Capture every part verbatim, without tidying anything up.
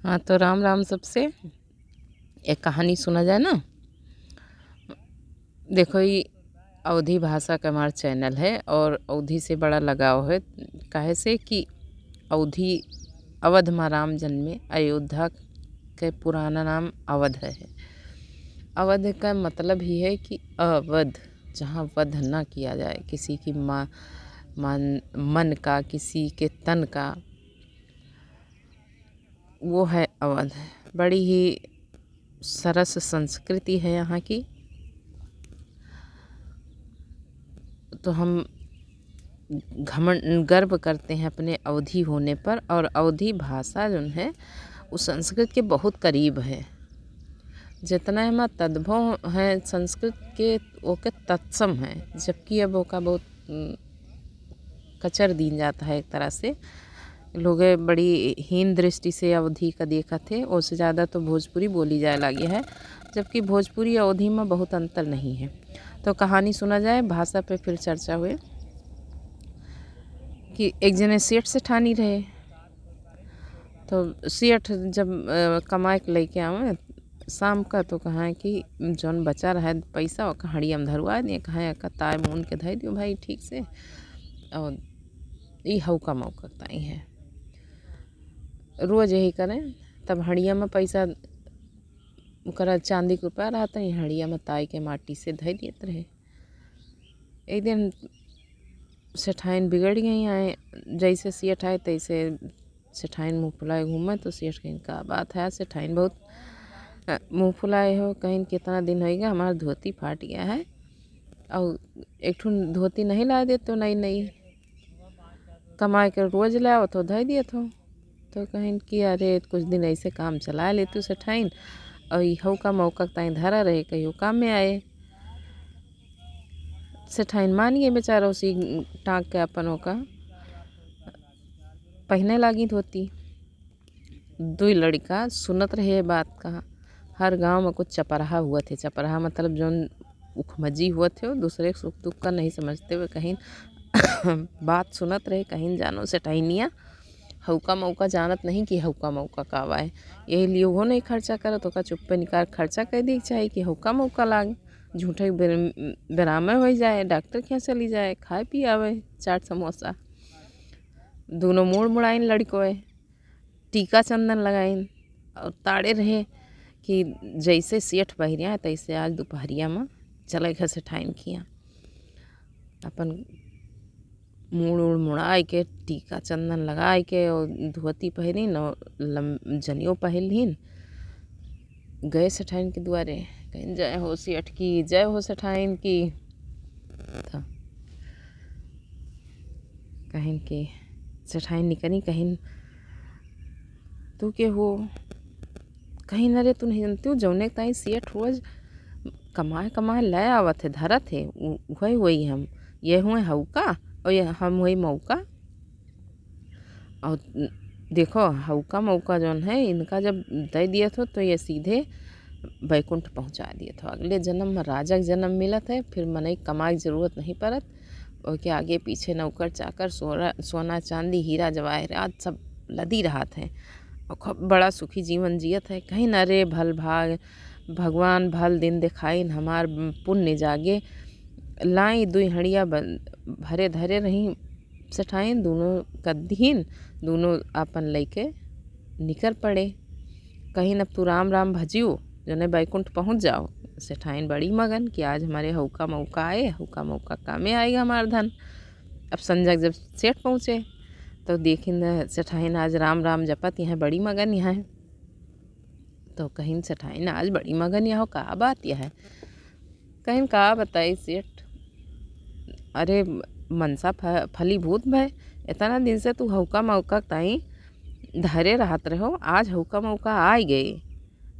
हाँ, तो राम राम सबसे। एक कहानी सुना जाए ना। देखो, ये अवधी भाषा का हमारा चैनल है और अवधी से बड़ा लगाव है। काहे से कि अवधी, अवध मा राम जन्मे, अयोध्या के पुराना नाम अवध है। अवध का मतलब ही है कि अवध, जहाँ वध ना किया जाए किसी की मा-, मान, मन का, किसी के तन का, वो है अवध। बड़ी ही सरस संस्कृति है यहाँ की। तो हम घमंड, गर्व करते हैं अपने अवधी होने पर। और अवधी भाषा जौन है, वो संस्कृत के बहुत करीब है। जितना एमा तद्भव है संस्कृत के, ओके तत्सम है, जबकि अब ओका बहुत, उम, कचर दीन जाता है एक तरह से। लोग बड़ी हीन दृष्टि से अवधी का देखत है, ओसे ज़्यादा तो भोजपुरी बोली जाए लागे है, जबकि भोजपुरी अवधी में बहुत अंतर नहीं है। तो कहानी सुना जाए, भाषा पे फिर चर्चा हुए कि एक जने सेठ सेठानी रहे। तो सेठ जब, अ, कमाए के लेके आवे शाम का, तो कहा कि जौन बचा रहे पैसा, ओका हड़िया में धरवा दिए, कहा, "एका ताय मून के धइ दियो भाई ठीक से।" और ई हौका मौका ताई है, रोज यही करें। तब हड़िया में पैसा, ओकरा चांदी के रुपया रहता है, हड़िया में ताई के माटी से धइ देत रहे। एक दिन सेठाइन बिगड़ गई आए, जैसे सेठ आए तैसे सेठाइन मुँह फुलाए घूमे। तो सेठ कहिन, "का बात है आज सेठाइन बहुत, अ, मुँह फुलाए हो?" कहिन, "कितना दिन होइगा हमार धोती फाट गया है, और एक ठुन धोती नहीं लाए देते हो नई नई, कमाए के रोज ले आवत हो, धइ दियत हो।" तो कहिन कि, "अरे, कुछ दिन ऐसे काम चला लेतू सेठाइन, और ई हौका मौका ताई धरा रहे, कहियो काम में आए।" सेठाइन मान गए बेचारा, उसी टाँग के अपन ओका पहने लागी धोती। दुई लड़का सुनत रहे बात का। हर गांव में कुछ चपराहा हुआ थे। चपराहा मतलब जौन उखमजी हुआ थे, वो दूसरे के सुख दुख का नहीं समझते हुए कहीं बात सुनत रहे, कहीं जानो सेठाइनिया हौका मौका जानत नहीं कि हौका मौका का बाय। यही लिए वो नहीं खर्चा करत, ओका चुप्पे निकार खर्चा कर दी के चाही कि हौका मौका लाग, झूठे बेर-, बेरामे हो जाए, डॉक्टर के यहाँ चली जाए, खाए पिए आवे चाट समोसा। दोनों मूड़ मुड़ाइन लड़कोए, टीका चंदन लगाइन और ताड़े रहे कि जैसे सेठ बहिरिया है, तैसे आज दोपहरिया में चले घर सेठाइन खिया। अपन मूड़ उड़ मुड़ाए के, टीका चंदन लगाए के, और धोती पहिरिन और लम-, जनियो पहिरलिन, गए सेठाइन के दुआरे, कहिन, "जय हो सेठ की, जय हो सेठाइन की।" तो कहिन कि सेठाइन निकरी, कहिन, "तू के हो?" कहिन, "अरे, तू नहीं जानती हो, जौने ताई सेठ रोज कमाए कमाए ले आवत है, धरत है, उ-, उहे हुई हम, ये हुए हौका और ये हम हुई मौका।" और देखो, हौका मौका जौन है, इनका जब दे दियत हो, तो ये सीधे बैकुंठ पहुँचा दियत हो। अगले जन्म में राजा के जन्म मिलत है, फिर मनई कमाए के जरूरत नहीं पड़त। ओके आगे पीछे नौकर चाकर, सोना, सोना चांदी, हीरा जवाहरात सब लदी रहत है और खूब बड़ा सुखी जीवन जियत है। कहिन, "अरे, भल भाग, भगवान भल दिन देखाइन, हमार पुण्य जागे।" लाई दुई हड़िया बन-, भरे धरे रही सेठाइन, दोनों कद्दीन, दोनों आपन लइके निकर पड़े। कहिन, "अब तू राम राम भजियो, जने बैकुंठ पहुँच जाओ।" सेठाइन बड़ी मगन कि आज हमारे हौका मौका आए, हौका मौका कामे आएगा हमार धन। अब संजग जब सेठ पहुँचे, तो देखिन सेठाइन आज राम राम जपत यहाँ बड़ी मगन यहाँ है। तो कहिन, "सेठाइन आज बड़ी मगन यहाँ, का बात यह है?" कहिन, "का बताई सेठ, अरे मनसा फ-, फलीभूत भय, इतना दिन से तू हौका मौका ताई धरे रहत रहो, आज हौका मौका आइ गए,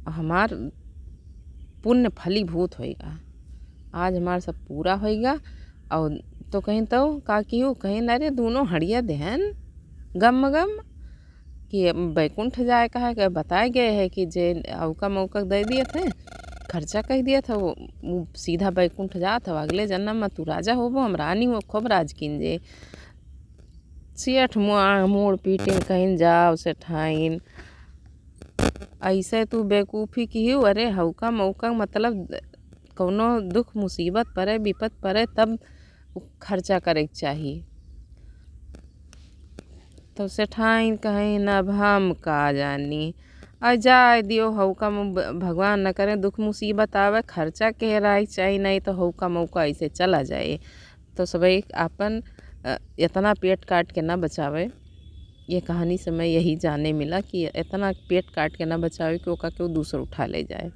हमार पुण्य फलीभूत होइगा, आज हमार सब पूरा होइगा।" और तो कहिन, "तो का किहू?" कहिन, "अरे दोनों हड़िया देहन गम गम कि बैकुंठ जाए का है, कि बताए गए है कि जे हौका मौका दे दियत है, खर्चा कह दियत है, वो, वो सीधा बैकुंठ जात है, अगले जन्म में तू राजा होबो, हम रानी हो, खूब राज कीन जे।" सेठ मुआ मूड़ पीटिन कहिन, "जाओ सेठाइन, ऐसे तू बेवकूफ़ी किहिउ, अरे हउका मउका मतलब कौनो दुख मुसीबत परे, विपत परे, तब खर्चा करे के चाही। तो सेठाइन कहिन, अब हम का जानी, आ जाए दियो, हउका में ब-, भगवान न करे दुख मुसीबत आवे, खर्चा के राय चाही, नहीं तो हउका मउका ऐसे चला जाए। तो सबई आपन, अ, इतना पेट काट के ना बचावे। ये कहानी से मैं यही जाने मिला कि इतना पेट काट के ना बचावे कि ओका केहू दूसर उठा ले जाए।